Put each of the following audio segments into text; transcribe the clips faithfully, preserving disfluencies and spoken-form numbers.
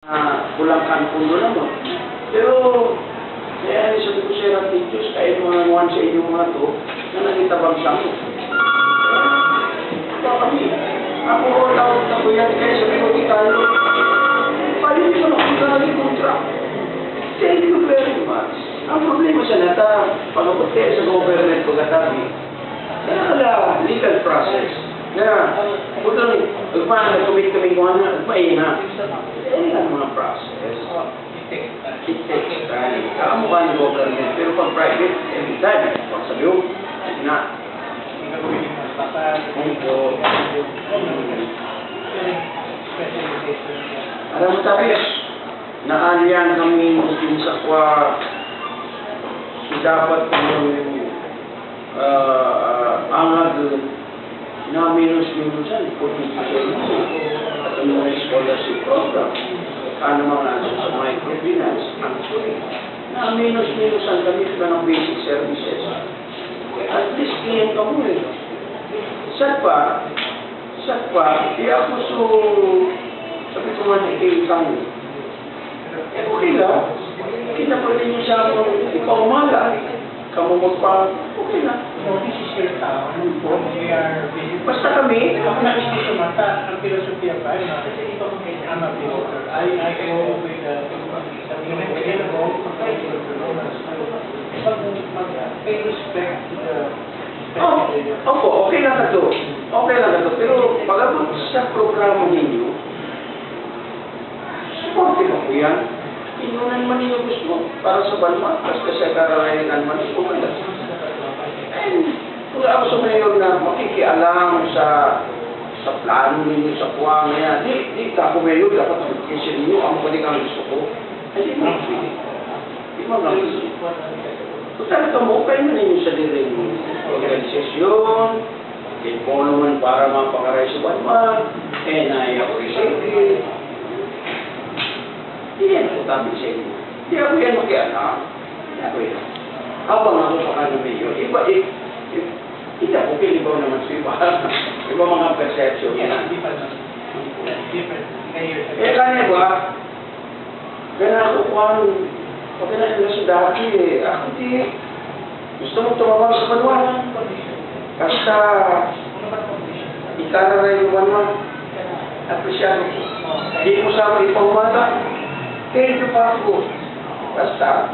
Ah, kulang kan pundu na mo. Pero, eh, sa ko sira teachers, kaya mga one sa inyo mga to, na nakita bang sa mo. Baka kami, ako, tawag na ko yan, kaya sabi ko, "Di tayo." Paano yung mga punta na yung kontra? Thank you very much. Ang problema sa nata, pag-abot kayo sa government, pagkatabi, kaya pala, legal process. Na, buto ni, ugma na, commit kami ko ana, ugma, eh, na. Eh, ang mga process. It takes time. Kamu kan government, pero pag private, anytime. Pag sabi ko, na. Ay, po. Alam mo, tabi, naalyan kami, mungkin sa kwa, so dapat kami, ah, ah, angad, na minus-minusan, kung hindi sa inyo, at ang mga scholarship program, ano mga aso sa microfinance, actually, na minus-minusan kami sa mga basic services. At least, iyan ka muna. Sa pa, sa pa, iya ko so, sabi ko man, eh, kami. Eh, okay lang. Kita pa rin yung sa akong ipaumaga. Kamu magpa-, okay lang. No, this is your town. We are busy. Basta kami. Ako na gusto sa mata, ang filosofiya pa, eh, kasi ito ko kay Ama Piotr. I, I go with the, pag, pag, pay respect to the Oh, opo, okay lang kato. Okay lang kato. Pero pag-abot sa programa ninyo, suporte pa ko yan. Inunan man ninyo gusto para sa banwa, basta sa kararayan man, okay lang. And, kung ako sa mayor na makikialam sa, sa plano ninyo, sa kuwang niya, di, di, ako mayor, dapat mag-issue ninyo, ang pwede kang gusto ko. Hindi mo pwede. Di mo nga gusto. Total, kamu, kayo na ninyo sa diri mo. Organisasyon, involvement para mapakaray sa banwa, eh, na iya ko isip, eh. Di yan ko tabi sa inyo. Di ako yan makialam. Di ako yan. Habang ako pa ka na mayor, iba, i-, i-, hindi ako pilibaw naman sa iba. Iba mga perception yan. Eh, kanya ba? Kaya ako, kuwan, pag na, na sa dati, eh, ako di, gusto mo tumawag sa banwa. Basta, ikararay mo banwa. Apresyado ko. Di mo sa akin ipangmata. Thank you pa ako. Basta,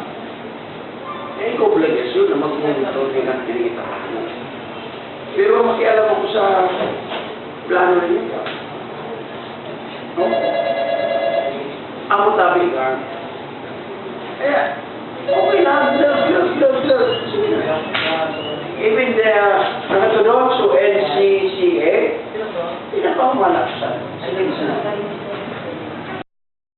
eh, ko obligasyon na magmonitor din ang pinagkita ko. Pero makialam ako sa plano ninyo. No? Amo tabi ka. Eh, okay lang. Blur, blur, blur, blur. Sige na. Even the, ano to doon? So, N C C A, pinapamala.